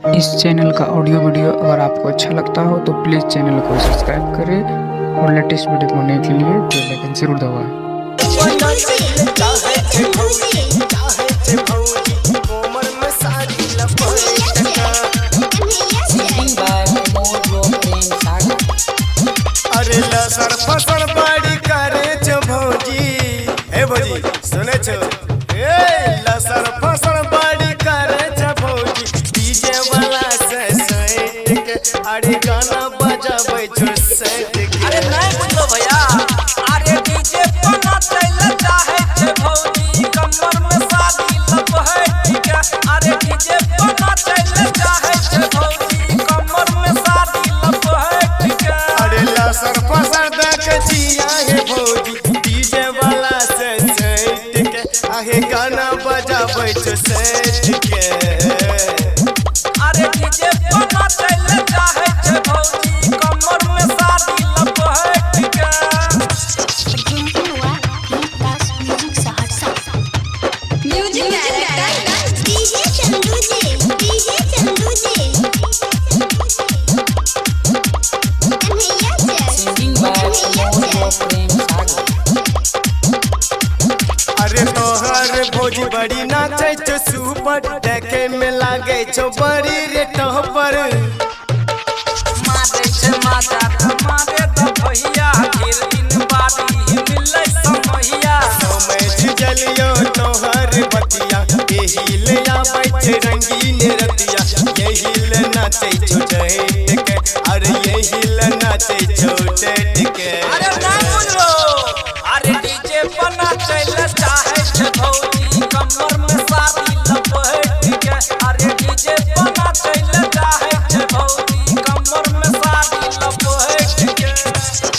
इस channel का audio video अगर आपको अच्छा लगता हो तो प्लीज़ चैनल को सब्सक्राइब करें और लेटेस्ट वीडियो पाने के लिए बेल आइकन जरूर दबाएं। Singing by Pramod Roy Prem Sagar. अरे लसर फसर बाड़ी करे छो भौजी, हे भौजी सुने छो, ए लसर फसर बाड़ी करे छो भौजी, डीजे वाला से सैट के अरे गाना बजाबै छो सैट के। अरे नहीं बुझलो भैया, अरे डीजे पर नाचैल चाहे छे भौजी, कमर में साड़ी लपहट के। अरे डीजे पर नाचैल चाहे छे भौजी, कमर में साड़ी लपहट के। अरे लसर फसर देख जिया हे भौजी, डीजे वाला से सैट के आहे गाना बजाबै छो सैट के। अरे डीजे पर नाचैल चाहे छे भौजी, कमर में साड़ी लपहट के। Music director DJ Chandu ji, DJ Chandu ji. Kanhaiya sir. Singing by Pramod Roy Prem Sagar. अरे तोहर भोज बड़ी नाचे छो सुपर, देखे में लागे छो बड़ी रे टहपर। मारे छे माता त मारे त भैया, फिर दिन बादी मिलै समैया। समझ जलियो तोहर बतिया, एही ले आबै छे रंगीन रतिया, यही ले नाचे छो जैत के, अरे यही ले नाचे छो टेट के। अरे ना बुझलो, अरे डीजे पर नाचैल चाहे छे भौजी, कमर में साड़ी लपट के। अरे डीजे पर नाचैल चाहे छे भौजी, कमर में साड़ी लपट के।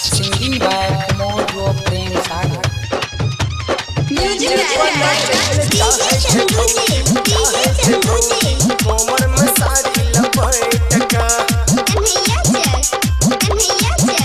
Singing by Pramod Roy Prem Sagar. Music director DJ Chandu ji, DJ Chandu ji. कोमर में साड़ी लपेट के। कन्हैया सर, कन्हैया सर।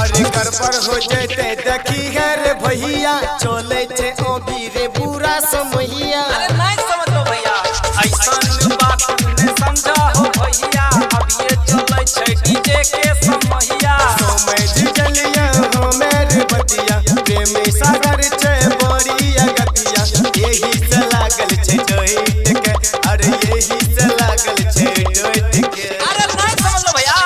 अरे गड़बड़ हो जैते देखी है रे भैया, चले छे अभी रे बुरा समैया। अरे नहीं समझलो भैया, ऐसन बात ने समझा हो भैया, अब ये चलै छै डीजे के समैया। समझ जलिया हमेर बतिया, प्रेम सागर छे बड़ी अगतिया, यही से लागल छे डोट के, अरे यही से लागल छे डोट के। अरे नहीं समझलो भैया,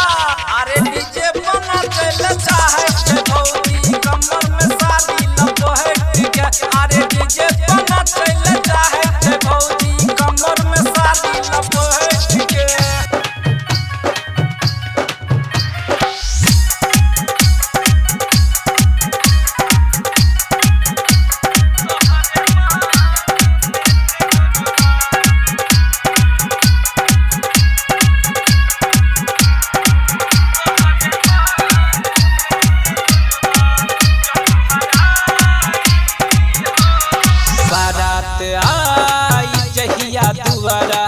अरे डीजे पर नाचैल चाहे छे भौजी, कमर में साड़ी लपहट के। अरे डीजे पर नाचैल चाहे छे भौजी, कमर में साड़ी लपहट के। बारात आई जहिया दुआरा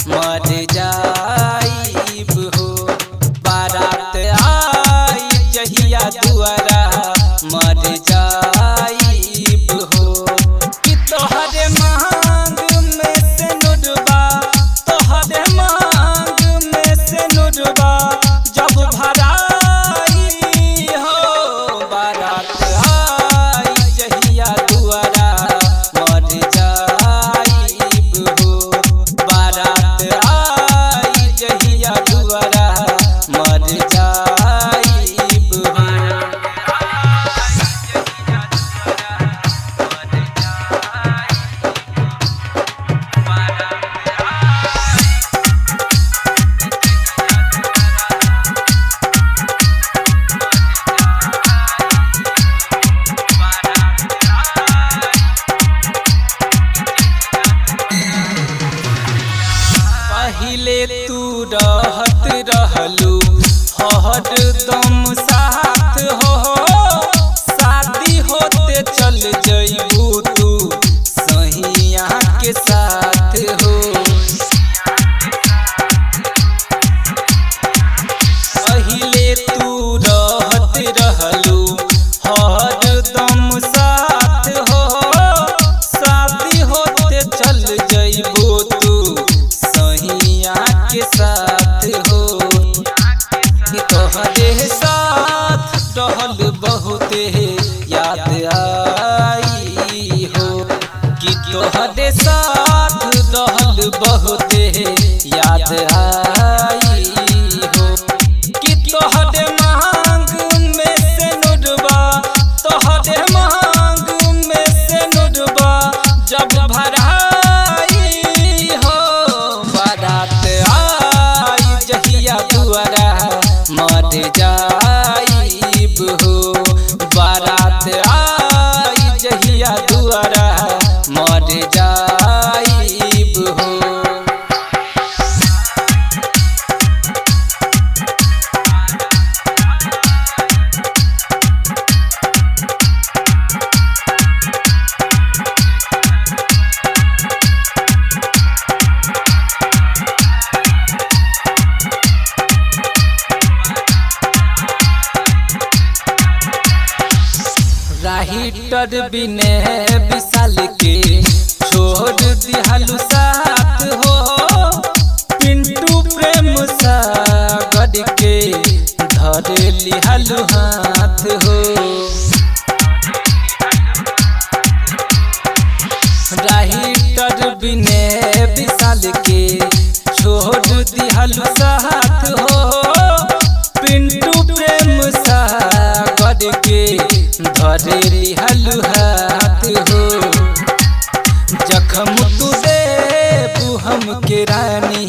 मर जाइब हो, बारात आई जहिया दुआरा मर जाइब हो। कि तोहरे मांग में से नुरबा, तोहरे मांग में से नुरबा जब भराई हो, बारात आई जहिया दुआरा मर जाइब हो, बारात आई जहिया दुआरा मर जाइब हो। पहिले तू रहत रहलू हर दम साथ हो, शादी होते चल जइबू तू सहिया के साथ हो। पहिले तू रहत रहलू हर दम साथ हो, शादी होते चल जइबू साथ रहल बहुते याद आई हो। कि तोहरे मांग में से नुरबा, तोहरे मांग में से नुरबा जब भराई हो। बारात आई जहिया दुआरा मर जाइब हो। बारात आई जहिया दुआरा मर जाइब हो। राइटर बिने विशाल के छोड़ दिहलु साथ हो। पिंटू प्रेम सागर के धर लिहलु हाथ हो। राइटर बिने विशाल के छोड़ दिहलु साथ हो। पिंटू प्रेम सागर के धर लिहलु हाथ हो। जखम तू देबू हमके रानी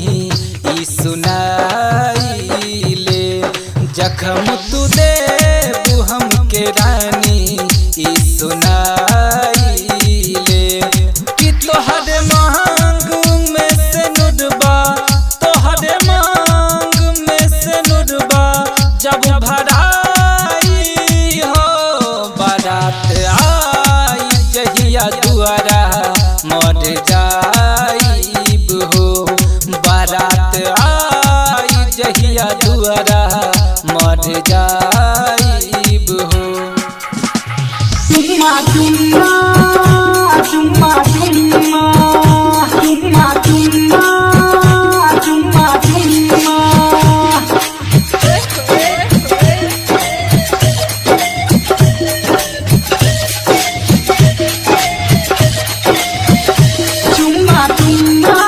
ई सुनाई ले। जखम तू देबू हमके रानी ई सुनाई ले। कि तोहरे मांग में से नुरबा, तोहरे मांग में से नुरबा जब भराई हो। बारात आई जहिया दुआरा मर जाइब हो। बारात आई जहिया दुआरा मर जाइब हो। चुम्मा चुम्मा चुम्मा चुम्मा चुम्मा चुम्मा चुम्मा चुम्मा। चुम्मा चुम्मा।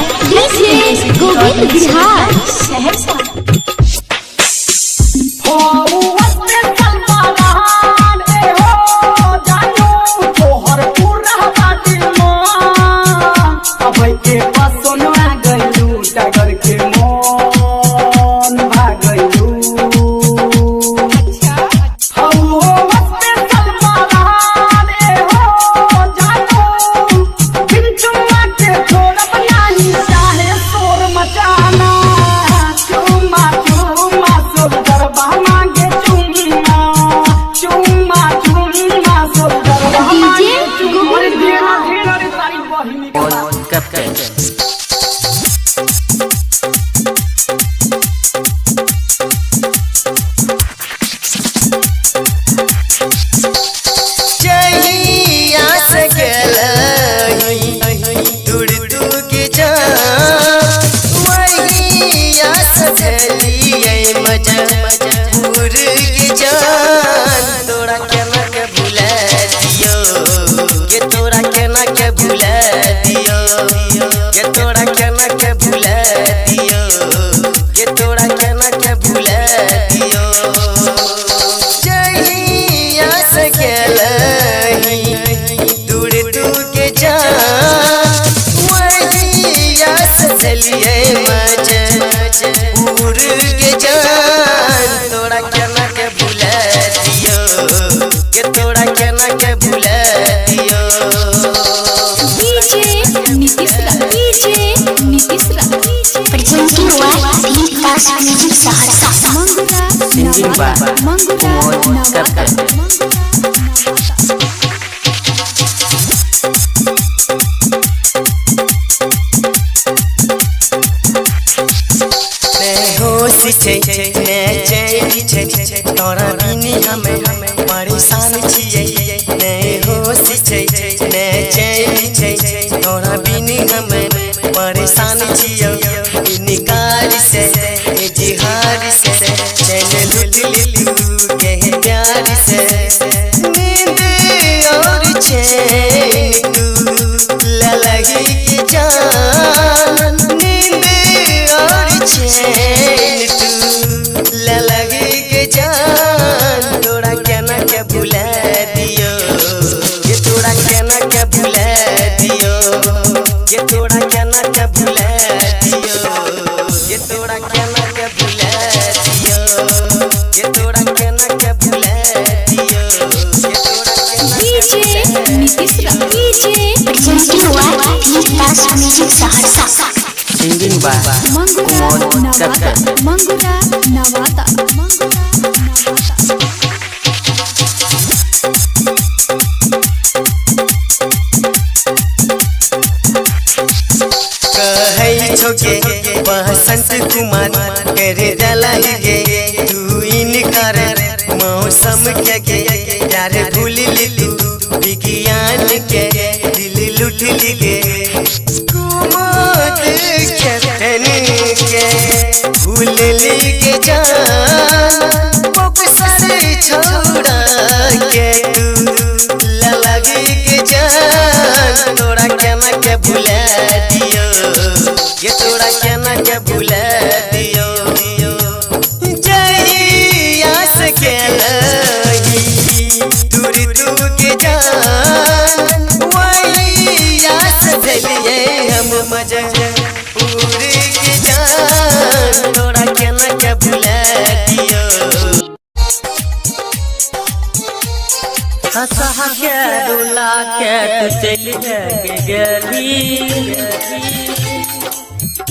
by DJ Govind Bihar Saharsa. DJ Govind Bihar. Captain. जहिया से गेलही दूर तू के जान, वहिया से भेलियै मजबूर के जान। तोरा केना के भुला दियौ, के तोरा केना के भुला दियौ, के तोरा केना के भुला दियौ, के तोरा केना के भुला दियौ। जहिया से गेलही दूर तू के जान, वहिया से चलिए मजबूर के जान। तोरा केना के भुला दियौ, के तोरा केना के भुला दियौ। DJ Nitish DJ Nitish Presenting by Bhim Das Music Saharsa. Mangura Singing by Mangura Kumar Captain. ने होश छै ने चैन छै, तोरा बिनी हमे परेशान छियै। ने होश छै ने चैन छै, तोरा बिनी हमे परेशान छियै। इनकार से जिहार से चैन लूट लिलू के प्यार से, नींद और चैन तू ललही के जान, नींद और चैन तू ललही के जान। तोरा केना के भुला दियो, के तोरा केना के भुला दियो, के तोरा केना के भुला दियो, के तोरा केना के भुला दियो, के तोरा केना के भुला दियो, के तोरा केना के DJ Nitish DJ Presenting by Bhim Das Music Saharsa. Singing by Mangura Kumar Nawada Captain. Mangura Nawada Mangura Nawada. कहै छौ के बसंत कुमार करे दलही गे, तू इनकर मौसम के गे प्यार भूल ली तू विज्ञान के दिल लूट ली गे। कुमार कैप्टन के भूल ली गे जान, बक्सर छोड़ा के तू ललगी के जान। तोरा केना के भुला दियो, के तोरा केना के भुला दियो। जहिया से गेलही दूर तू के जान, वहिया से भेलियै हम मजबूर के जान। तोरा केना के भुला दियो। हंसा के रुला के तू चल गेली,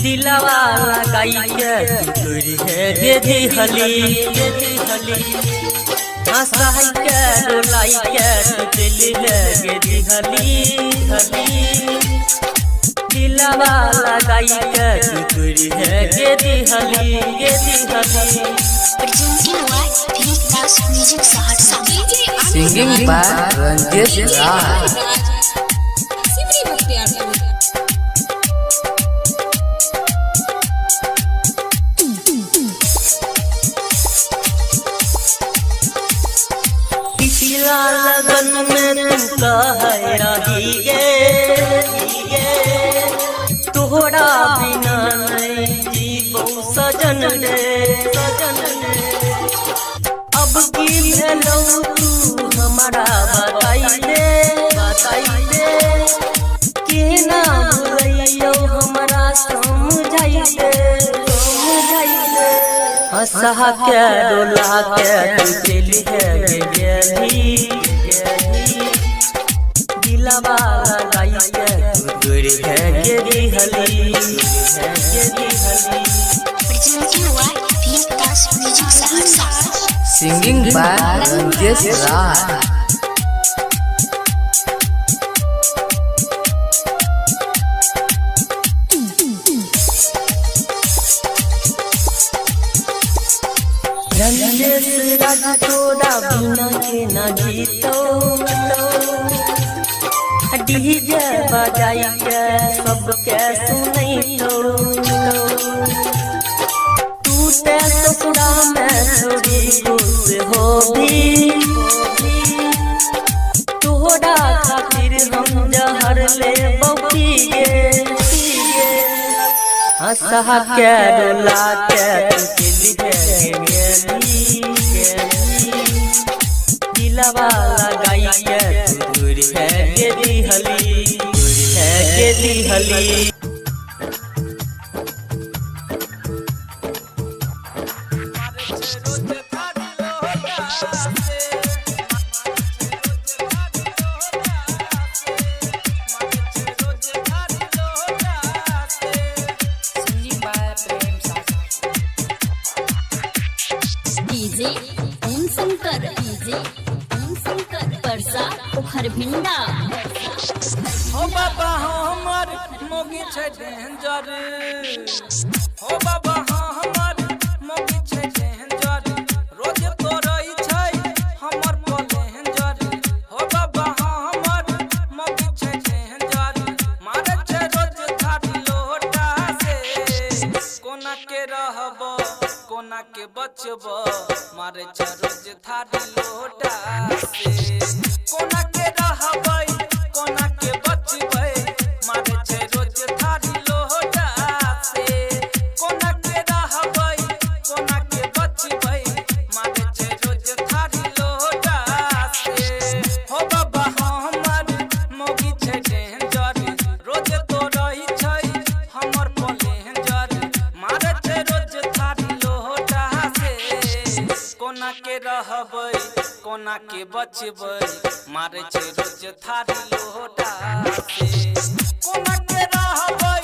दिलवा लगाई के तू तोरी है गे दिहली। हंसा के रुलाई के तू चल गे दिहली, दिलवा लगाई के तू तोरी है गे दिहली, गे दिहली। Presenting by Bhim Das Music Saharsa. Singing by Ranjesh Raj. Simri Bakhtiyarpur. पिछला लगन में तू कह रही गे, तोहरा बिना नहीं जीबो सजन रे, सजन रे। अब की भेलौ तू हमरा बताई दे, बताई दे। केना भुलैयौ हमरा समझाई दे, समझाई दे। हंसा के डोला के तू चली है गेली, दिलवा लगाई के तू दूर है गेली हली, है गेली हली। Presented by Vikas Music Saharsa. Singing by Ranjesh Raj. Ranjesh Raj तोरा बिना के ना जीतो, डीजे बजाई के सबके सुनैतो। तू ते ससुरा में छोड़ी खुश होभी, तोरा खातिर हम जहर ले गे। हंसा के डोला के तू चली है गेली, दिलवा लगाई के तू दूर है गेली हली, दूर है गेली हली। Singing by Prem Sagar. DJ Om Shankar, DJ Om Shankar, Parsa Pokharbhinda. हो बाबा हमर मोगी छै डेंजर, हो बाबा हमर मोगी छै डेंजर, रोज तोड़ै छै हमर पलेंजर। हो बाबा हमर मोगी छै डेंजर, मारै छै रोज थारी लोटा से। कोना के रहब कोना के बचब, मारै छै रोज थारी लोटा से। कोना के रहबै कोना के बचबै, मारै छै रोज थारी लोटा से। कोना के रहबै कोना के बचबै, मारै छै रोज थारी लोटा से। हो बाबा हमर मौगी छै डेंजर, रोज तोड़ै छै हमर पलेंजर, मारै छै रोज थारी लोटा से। कोना के रहबै कोना के बचबै, मारै छै रोज थारी लोटा से। कोना के रहबै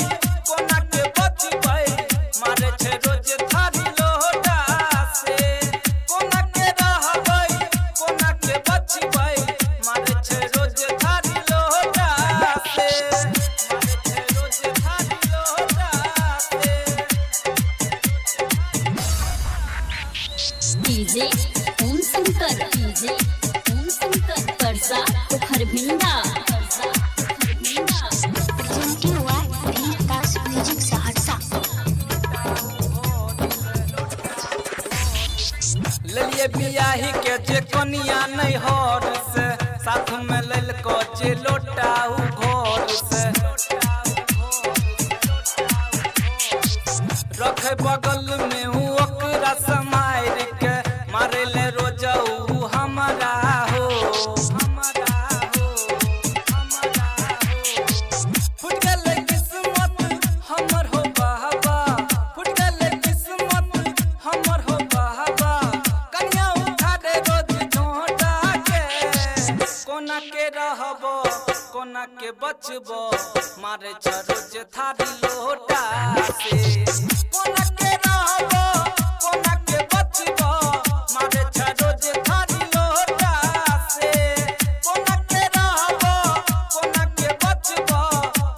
कोना के बचबै, मारै छै रोज थारी लोटा से। कोना के रहबै कोना के बचबै, मारै छै रोज थारी लोटा से। मारै छै रोज थारी लोटा से। DJ Om Shankar, DJ Om Shankar, Parsa Pokharbhinda. Presented by Vikas Music Saharsa. लेलिए बियाही के जे कनिया नहीं हर से, साथ में ललको जे लोटा उ घर से। रखे बगल में उ ओकरा समार के, मारे ले रोज उ हमरा हो, हमरा हो, हमरा हो। फुट गेलै किस्मत हमर हो बाबा, फुट गेलै किस्मत हमर हो बाबा, कनिया उठा दे रोज झोंटा के। कोना के रहब कोना के बचब, मारे छ रोज थारी लोटा से। कोना के रहब कोना के बचब, मारे छ रोज थारी लोटा से। कोना के रहब कोना के बचब,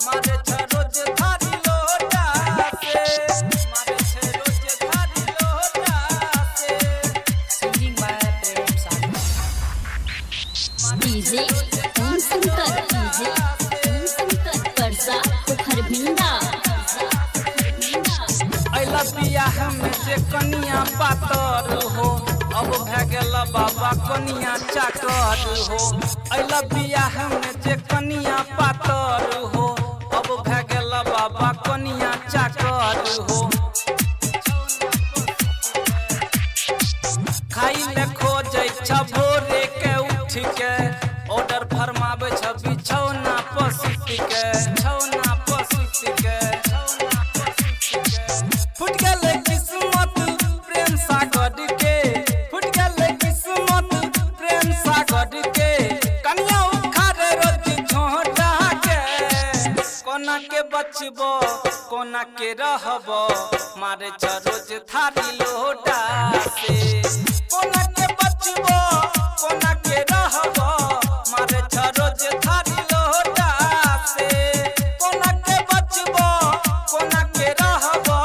मारे छ रोज थारी लोटा से। मारे छ रोज थारी लोटा से। Singing by Prem Sagar. DJ Om Shankar, DJ Om Shankar, Parsa Pokharbhinda. अइला बियाह में जे कनिया पातर हो, अब भए गेल बाबा कनिया चाकर हो। अइला बियाह में जे कनिया पातर हो, अब भए गेल बाबा कनिया चाकर। चाकर हो। खाई ले खोजै छ भोरे के उठ के, ऑर्डर फरमाबै छ बिछौना पर सुत के, बिछौना पर सुत के। फुट गेलै किस्मत प्रेम सागर के, फुट गेलै किस्मत प्रेम सागर के, कन्या उखाड़े रोज झोंटा के। कोना के बचबो कोना के रहबो, मारे छ रोज थारी लोटा से। कोना के बचबो कोना के रहबो, मारे छ रोज थारी लोटा से। कोना के बचबो कोना के रहबो,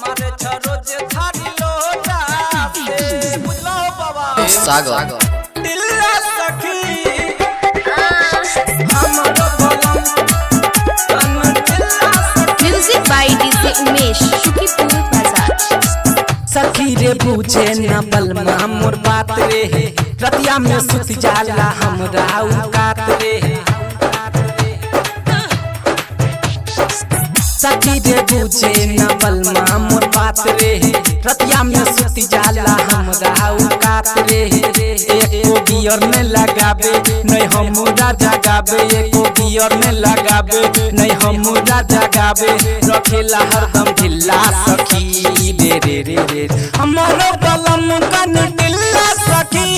मारे छ रोज थारी लोटा से। बुझलो बाबा सागर। दिल्ला सखी हमरो बलम तन दिल्ला सखी। Music by DJ Umesh Sukhipur Bazar. सखी रे पूछे न बलमा मोर बात रे, रतिया में सुत जाला हमरा उकात रे। सखी रे पूछे न बलमा मोर बात रे, रतिया में सुत जाला हमरा उकात रे। एको बियर न लगाबे नहीं हमरा जगाबे, एको बियर न लगाबे नहीं हमरा जगाबे, रखेला हरदम ढिल्ला सखी रे रे रे रे। हमारो बलम कन ढिल्ला सखी,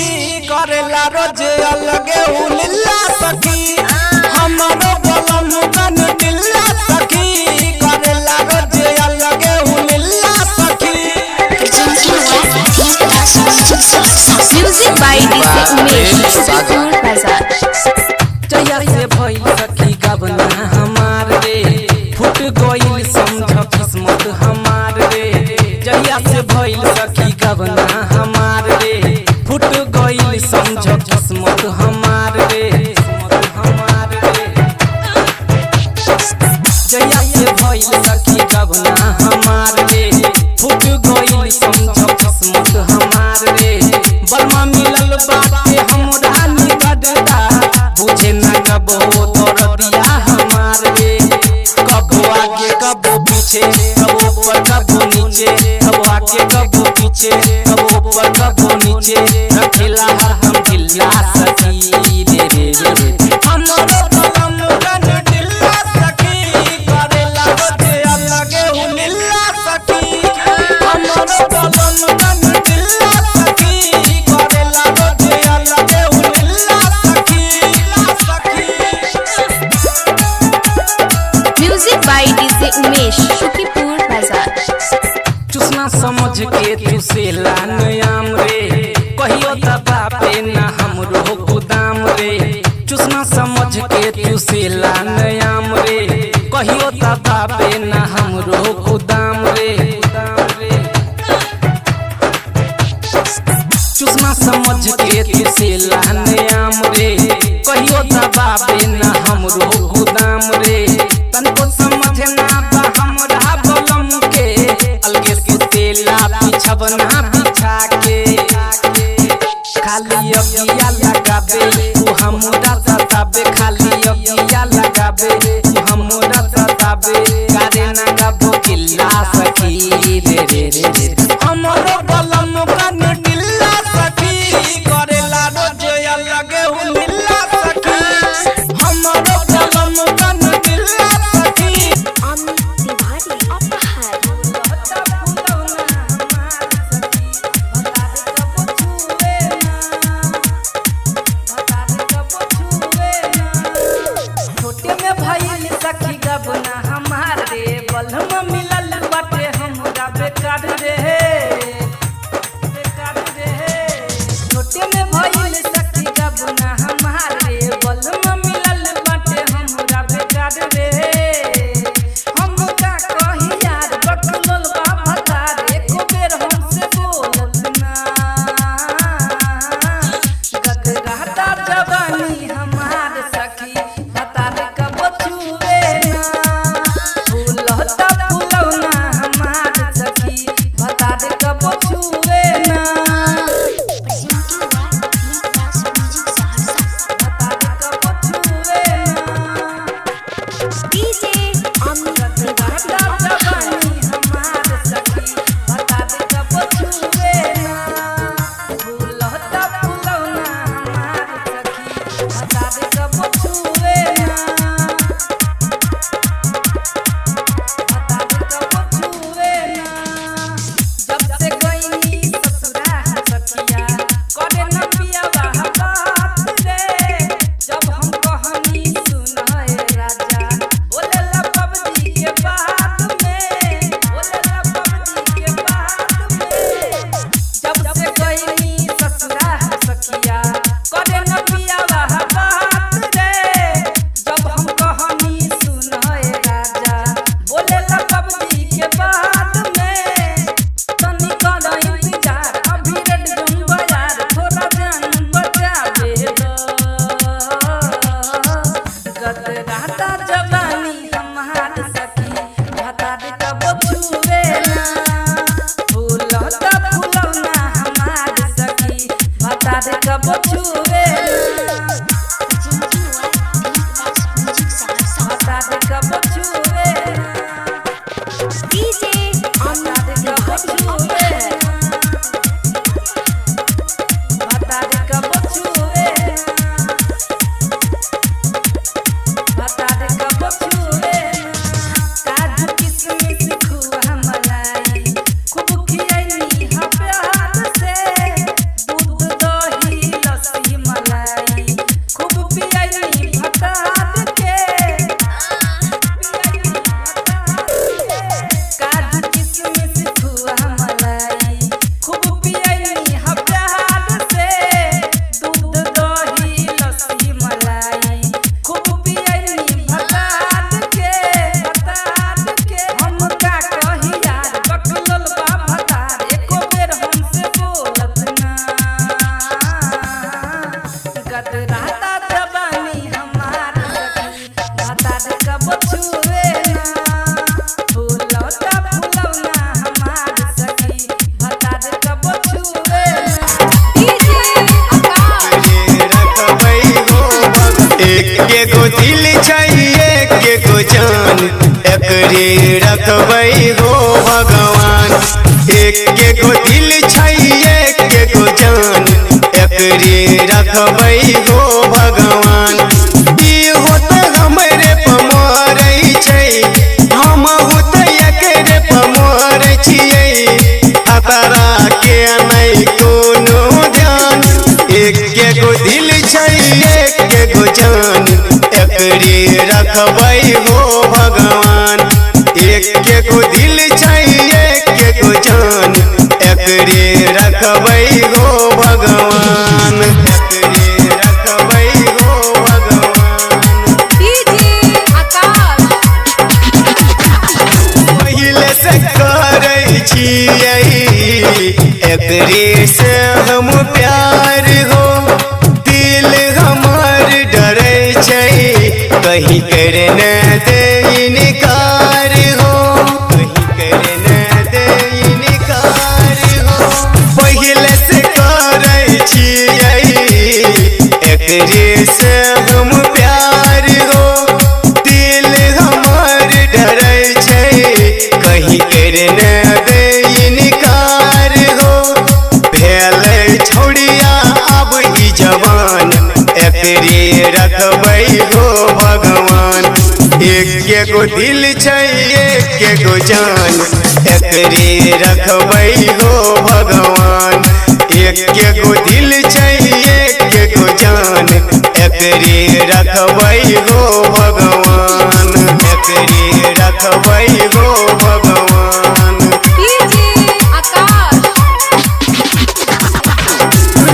करेला रोज अलगे उलिल्ला सखी। हमारो बलम कन ढिल्ला सखी, करेला रोज अलगे उलिल्ला सखी। Presented by Vikas Music Services. Music by DJ Umesh Sukhipur Bazar. Jaya से भइल सखी गबना हमार रे, फुट गइल समझ किस्मत हमार रे। जया से भइल सखी गबना हमार रे, फुट गइल समझ किस्मत हमार रे, किस्मत हमार रे। जया से भइल सखी गबना हमार रे, फुट गइल समझ किस्मत हमार रे। बलमा मिलल बाटे हमरा निकटता, बुझे न कबो दर्दिया हमार रे। कबो आगे कबो पीछे, कबो ऊपर कबो नीचे, कबो आगे कबो पीछे, कबो ऊपर कबो नीचे, रखेला हरदम ढिल्ला सखी रे रे रे रे। हमरो बलम कन ढिल्ला सखी, करेला रोजे अलगे हुलिल्ला सखी। हमरो बलम कन ढिल्ला सखी, करेला रोजे अलगे हुलिल्ला सखी, सखी। Music by DJ Umesh Sukhipur Bazar. चुसना समझ के चुसेला नयाम रे, कहियो दबा पे ना हमरो गोदाम रे। चुसना समझ के चुसेला नयाम रे, कहियो दबा पे ना हमरो गोदाम रे। चुसना समझ के चुसेला नयाम रे, कहियो दबा पे ना हमरो गोदाम रे। तनको समझ ना बा हमरा बलम के, अलगे सुतेला बिछवना बिछा के। खाली अगिया लगाबे उ हमरा सताबे, खाली अगिया लगाबे उ हमरा सताबे, करे ना कबो किल्ला सखी रे रे रे रे। हमरो बलम कन ढिल्ला सखी, करेला रोज अलगे हुलिल्ला सखी। हमरो बलम कन ढिल्ला सखी। Amit Tiwari Apahar. छोटे में भइल सखी गबना हमार रे, बलम मिलल बाटे हमरा छुए भतार कब छुए भतार कब छुए काजू किशमिश खुआ मलाई खूब खियैनी हम प्यार से दूध दही लस्सी मलाई खूब पियैनी भतार के काजू किशमिश खुआ मलाई खूब पियैनी हम प्यार से दूध दही लस्सी मलाई खूब पियैनी भतार के भतार के हम का कही यार बकलोल बा भतार एको बेर हमसे बोलत ना गदराता जवानी हमार सखी भतार कब छुए ना फूलौता फूलौना हमार सखी भतार कब छुए ना एक गो दिल छै एक गो जान एकरे रखबै हो भगवान। एक गो दिल छै एक गो जान एकरे रखबै हो भगवान। ई होत हमरे पमरै छै हम होत एकरे पमरै छियै खतरा के नहि कोनो ध्यान। एक गो दिल छै एक गो जान एकरे रखबै हो भगवान। एक गो दिल छै एक गो जान एकरे रखबै हो भगवान। एकरे रखबै हो भगवान। पहिले से करै छियै एकरे से हम प्यार हो दिल हमार डरै छै कहीं कर न दे इनकार हो कहीं कर न दे इनकार हो। पहिले से करै छियै एकरे से हम प्यार हो दिल हमार डरै छै कहीं कर न दे इनकार हो। भेलै छौड़िया आब ई जवान एकरे रखबै हो भगवान। एक गो दिल छै एक गो जान एकरे रखबै हो भगवान। एक गो दिल छै एक गो जान एकरे रखबै हो भगवान। एकरे रखबै हो भगवान।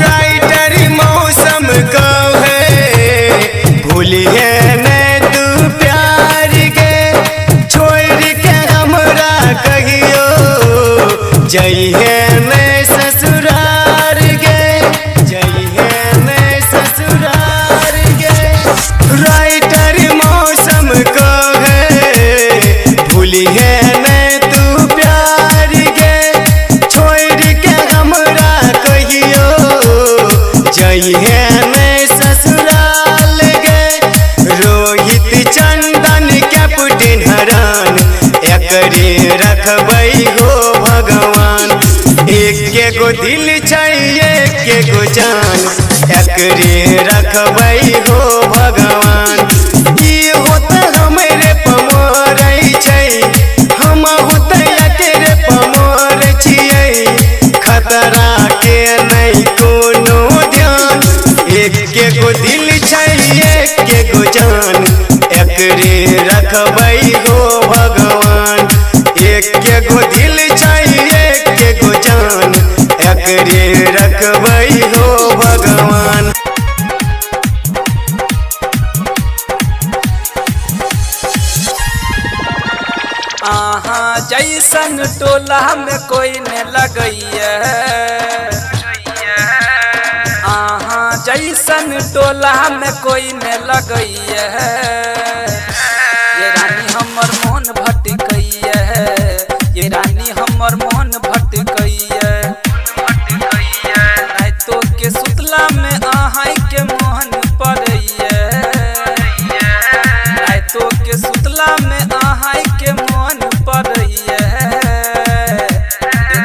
राइटर मौसम कहे भूलिए ने तू प्यार के छोड़ के हमरा कहियो जइहे ने ससुरार के जइहे ने ससुरार के। राइटर मौसम कहे भूलिए ने तू प्यार के छोड़ के हमरा कहियो जइहे ने ससुराल गे। रोहित चंदन कैप्टन हरान एकरे रखबै हो भगवान। एक गो दिल छै एक गो जान एकरे रखबै हो भगवान। ई होत हमरे पमरै छै हम होत एकरे पमरै छियै खतरा के नहि कोनो ध्यान। एक गो दिल छै एक गो जान एकरे रखबै हो भगवान। एक गो दिल छै एक गो जान एकरे रखबै हो भगवान। आहा जैसन टोला में कोई ने लगैया आहा जैसन टोला में कोई ने लगैया ये रानी हमर मोन भटकैया ये रानी हमर मोन भटकैया रातो के सुतला में आहा के मोहन पड़ैया रातो के सुतला में आहा के मोहन पड़ैया ये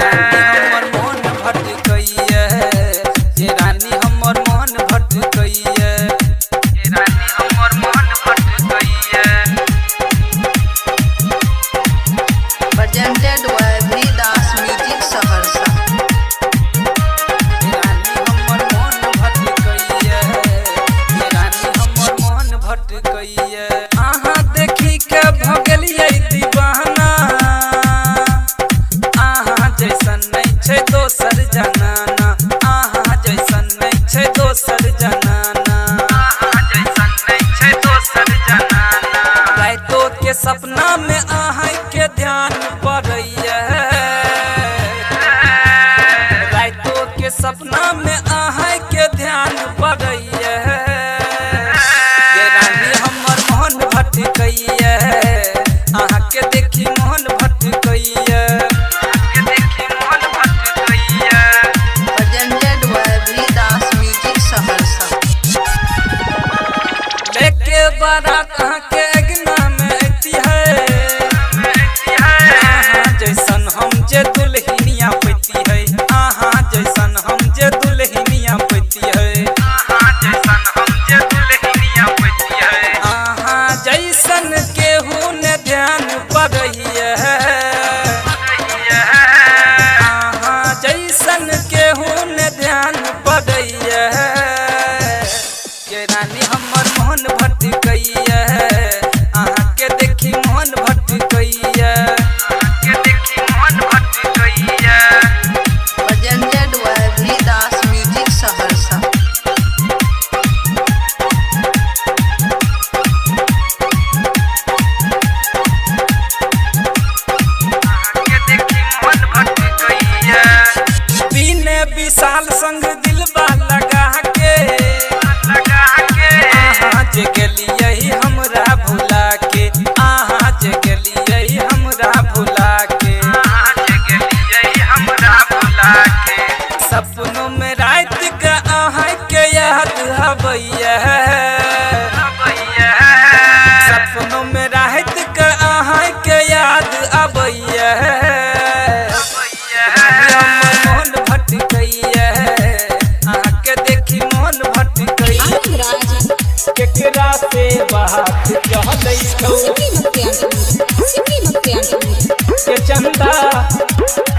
चंदा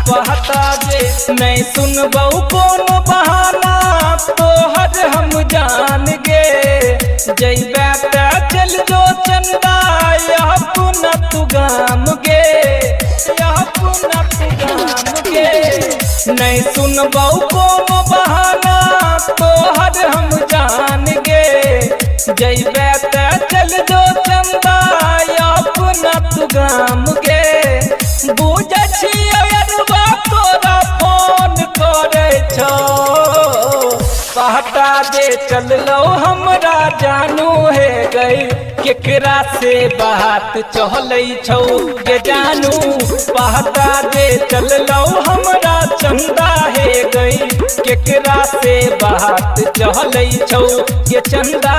पहता जे नहीं सुनबौ कोनो बहाना तोहर हम जान गे। जैबे त चल जो चंदा अपना तू गाम गे, अपना तू गाम गे। नहीं सुनबौ कोनो बहाना तोहर हम जान गे। जैबे त चल जो चंदा अपना तू गाम गे। बुझै छियौ अरबा तोरा फोन करै छौ, पहता जे चललो हमरा जानू हे गई केकरा से बात चलै छौ गे जानू। पहता जे चललो हमरा चंदा हे गई केकरा से बात चलै छौ गे चंदा।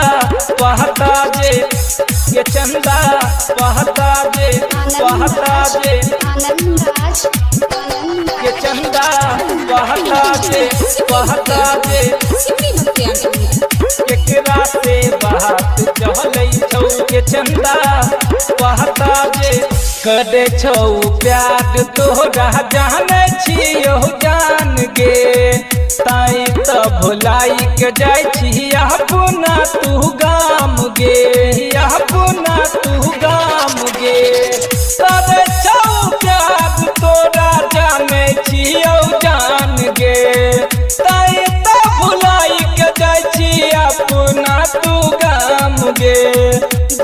पहता जे गे चंदा पहता जे पहता जे गे चंदा पहता जे पहता जे केकरा से बात चलै छौ गे चंदा। पहता जे करे छौ प्यार तोहरा जानै छियौ जान गे, ताई त भुलाई के जाइ छी अपना तू गाम गे, अपना तू गाम गे। करे छौ प्यार तोरा जानै छियौ जान गे, ताई त भुलाई के जाइ छी अपना तू गाम गे।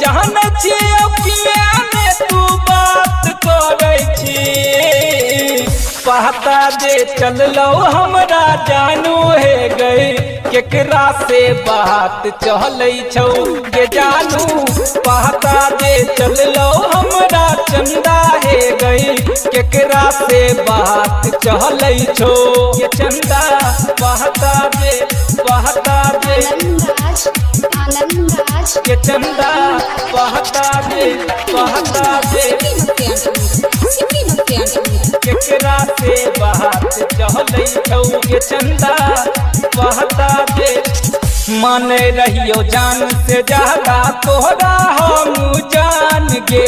जानै छियौ किया ने तू बात करै छी, पहता जे चललो हमरा जानू हे गई केकरा से बात चलै छौ गे जानू। पहता जे चललो हमरा चंदा हे गई केकरा से बात चलै छौ गे चंदा। पहता जे पहता जे के चंदा पहता जे पहता जे केकरा से बात चलै छौ गे चंदा। पहता जे माने रहियो जान से ज्यादा तोहरा हम जान गे,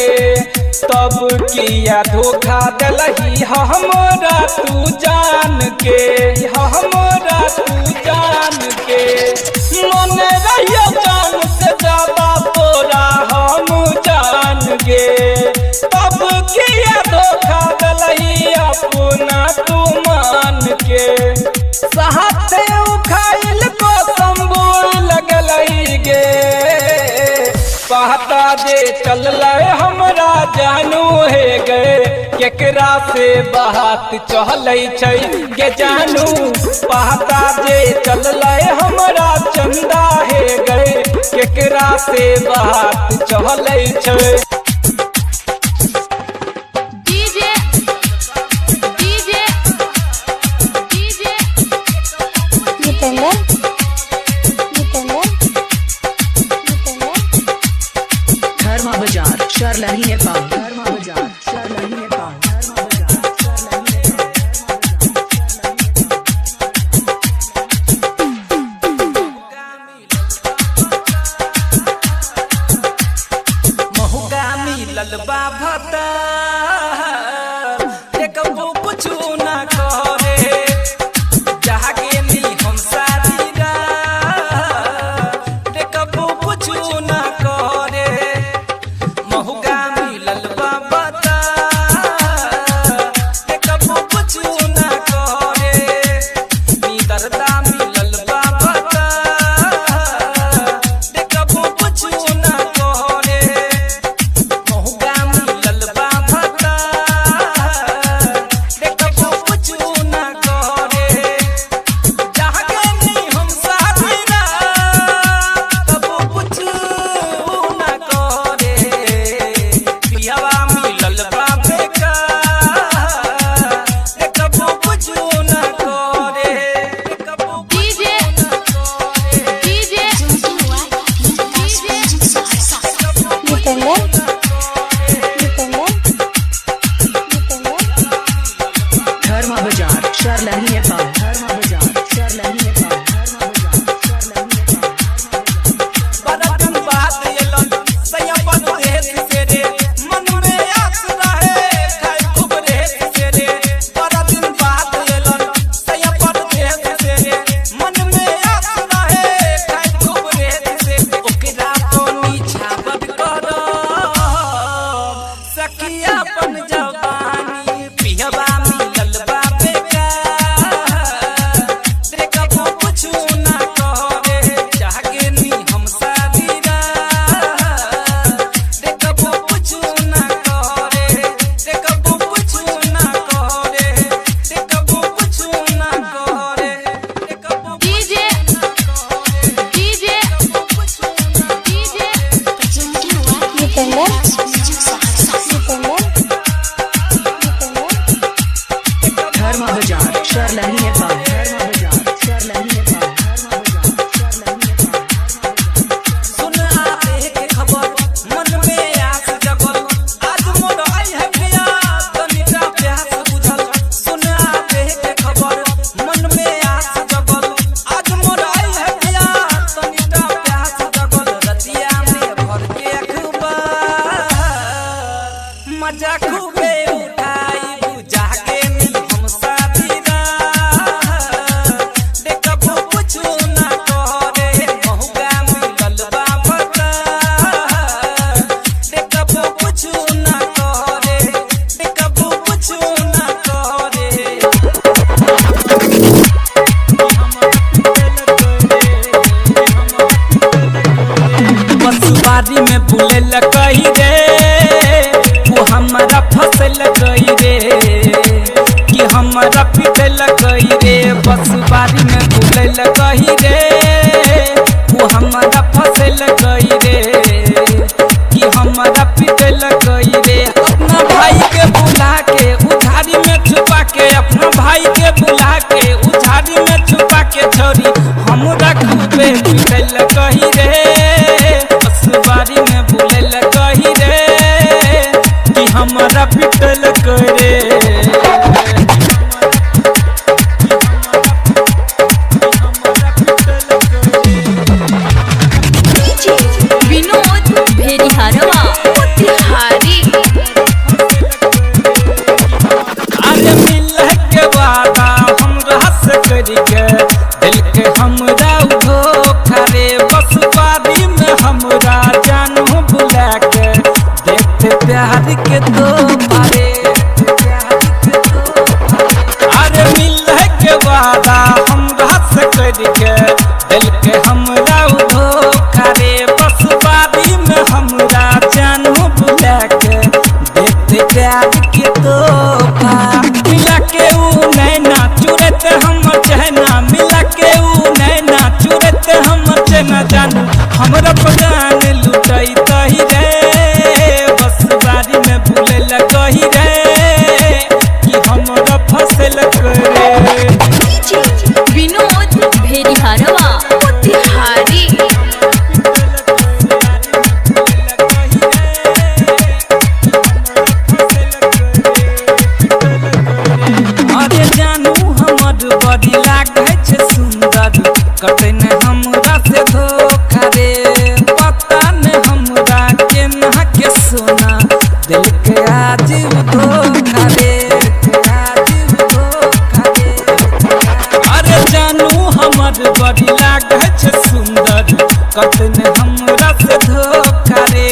तब किया धोखा देलही हमरा तू जान के, हमरा तू जान के। माने रहियो जान से ज्यादा तोरा हम जान गे, तब किया धोखा देलही अपना तू मान के। साथे उखाइल को शंभू लगलही गे, पहता जे चललै हमरा जानू हे गे केकरा से बात चलै छै गे जानू। पहता जे चललै हमरा चंदा हे गे केकरा से बात चलै छै। DJ DJ DJ Jitendra Jitendra Jitendra. Dharma Bazar Sarlahi Nepal. Dharma Bazar Sarlahi Nepal. Dharma Bazar Sarlahi Nepal. महुका Sharlahi Nepal, Dharma Bazaar, Sharlahi Nepal, Dharma Bazaar, Sharlahi Nepal. सुन आवे के खबर मन में आस जगल, आज मोर आई है प्रिया तनिका प्यास बुझल। सुन आवे के खबर मन में आस जगल, आज मोर आई है प्रिया तनिका प्यास जगल। रतिया में भर के अखबार मजा खूबे उठाई, बुझा के नी हम साथी देखबो कुछु ना करे, महुका मिलल बा भता। देखबो कुछु ना करे, देखबो कुछु ना करे। बसवारी में भूले कही रे, वो हमारा फसल गई रे, कि हमारा पिटल गई रे। बसवारी में भूले कही रे, वो हमारा फसल गई रे, कि हमारा पिटल गई रे। अपना भाई के बुला के उधारी में छुपा के, अपना भाई के बुला के उधारी में छुपा के छोरी हमरा खूबे पिटल कही रे। बसवारी में भूलल कही रे, कि हमरा पिटल करे। विनोद भेरिहरवा मोतिहारी। अरे मिल के वादा हमरा से करिके, दिल के हमरा धोखा रे। बसवारी में हमरा जानू बुला के, देखते प्यार के तो पारे। अरे मिल के वादा हमरा से करिके, दिल के हमरा धोखा रे। बसवारी में हमरा जानू बुला के, देखते प्यार के तोहफा। मिला के ऊ नैना चुरत हमर चहना, मिला के ऊ नैना चुरत हमर चहना। जानू हमरा पगान लुटई तही रे, बसवारी में भूलल कही रे, कि हमरा फसल करे। विनोद भेरिहरवा मोतिहारी। अरे जानू हमर बड़ी लागै छै सुंदर, कटे ने हमरा से धोखा रे। पता ने हमरा केना के सोना, दिल के आज उ धोखा रे, आज उ धोखा रे। अरे जानू हमर बड़ी लागै छै सुंदर, कटे ने हमरा से धोखा रे।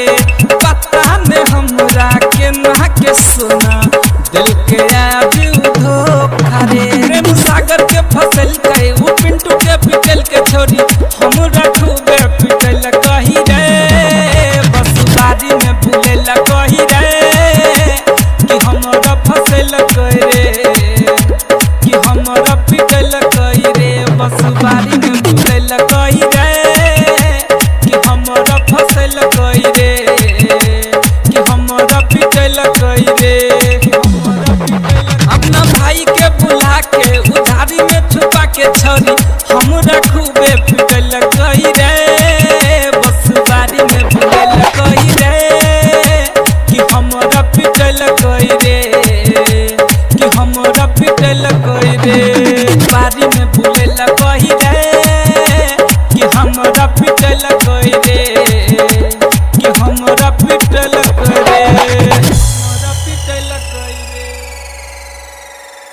पता ने हमरा केना के सोना, दिल के आज उ धोखा रे। प्रेम सागर के फसल के उ पिंटू के पिटल के छोरी हमरा खूबे पिटल कही रे। बसवारी में भूलल कही रे, कि हमरा फसल करे, कि हमरा पिटल कही रे। बसवारी में भूलल कही रे, कि हमरा फसल कही रे, कि हमरा पिटल कही रे। अपना भाई के बुला के उधारी में छुपा के छोरी हमरा खूबे पिटल कही रे। बसवारी में भूलल कही रे, कि हमरा पिटल कही रे, कि हमरा पिटल कही रे।